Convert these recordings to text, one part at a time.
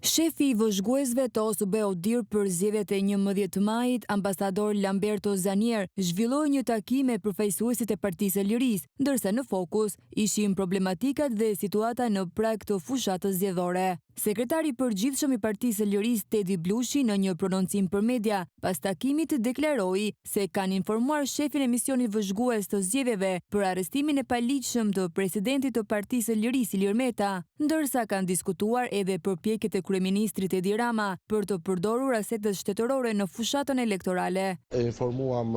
Shefi i vëzhguesve të OSBE-ODIHR për zgjedhjet e 11 majit, ambasador Lamberto Zanier, zhvilloi një takim me përfaqësuesit e Partisë së Lirisë, ndërsa në fokus ishin problematikat dhe situata në prag të fushatës zgjedhore. Sekretari i Përgjithshëm i Partisë së Lirisë, Tedi Blushi në një prononcim për media, pas takimit deklaroi se kanë informuar shefin e misionit vëzhgues të zgjedhjeve për arrestimin e paligjshëm të presidentit të Partisë së Lirisë, Ilir Meta, ndërsa kanë diskutuar edhe përpjekjet e kryeministrit Edi Rama për të përdorur asetet shtetërore në fushatën elektorale. E informuam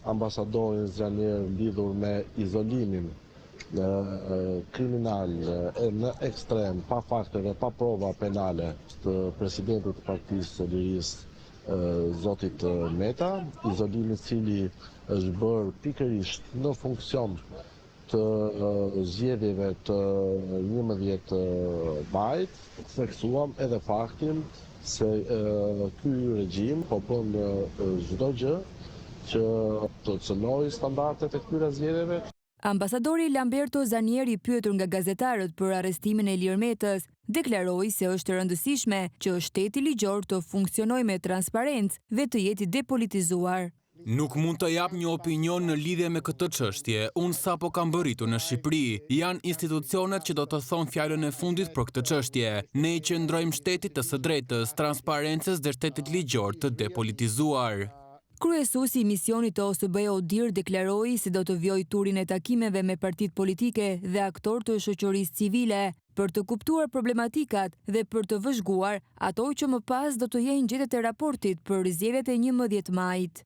ambasadorin Zanier lidhur me izolimin kriminal në ekstrem, pa fakte dhe pa prova penale të presidentit të Partisë së Lirisë, zotit Meta, izolim i cili është bërë pikërisht në funksion të zgjedhjeve të 11 majit. Theksuam edhe faktin se ky regjim po bën çdo gjë që të cënojë standardet e këtyre zgjedhjeve. Ambasadori Lamberto Zanier i pyetur nga gazetarët për arrestimin e Ilir Metës, deklaroi se është e rëndësishme që shteti ligjor të funksionojë me transparencë dhe të jetë i depolitizuar. Nuk mund të jap një opinion në lidhje me këtë çështje. Unë sapo kam mbërritur në Shqipëri. Janë institucionet që do të thonë fjalën e fundit për këtë çështje. Ne i qëndrojmë shtetit të së drejtës, transparencës dhe shtetit ligjor të depolitizuar. Kryesuesi i misionit të OSBE-ODIHR deklaroi se do të vijojë turin e takimeve me partitë politike dhe aktorë të shoqërisë civile për të kuptuar problematikat dhe për të vëzhguar ato që më pas do të jenë gjetjet e raportit për zgjedhjet e 11 majit.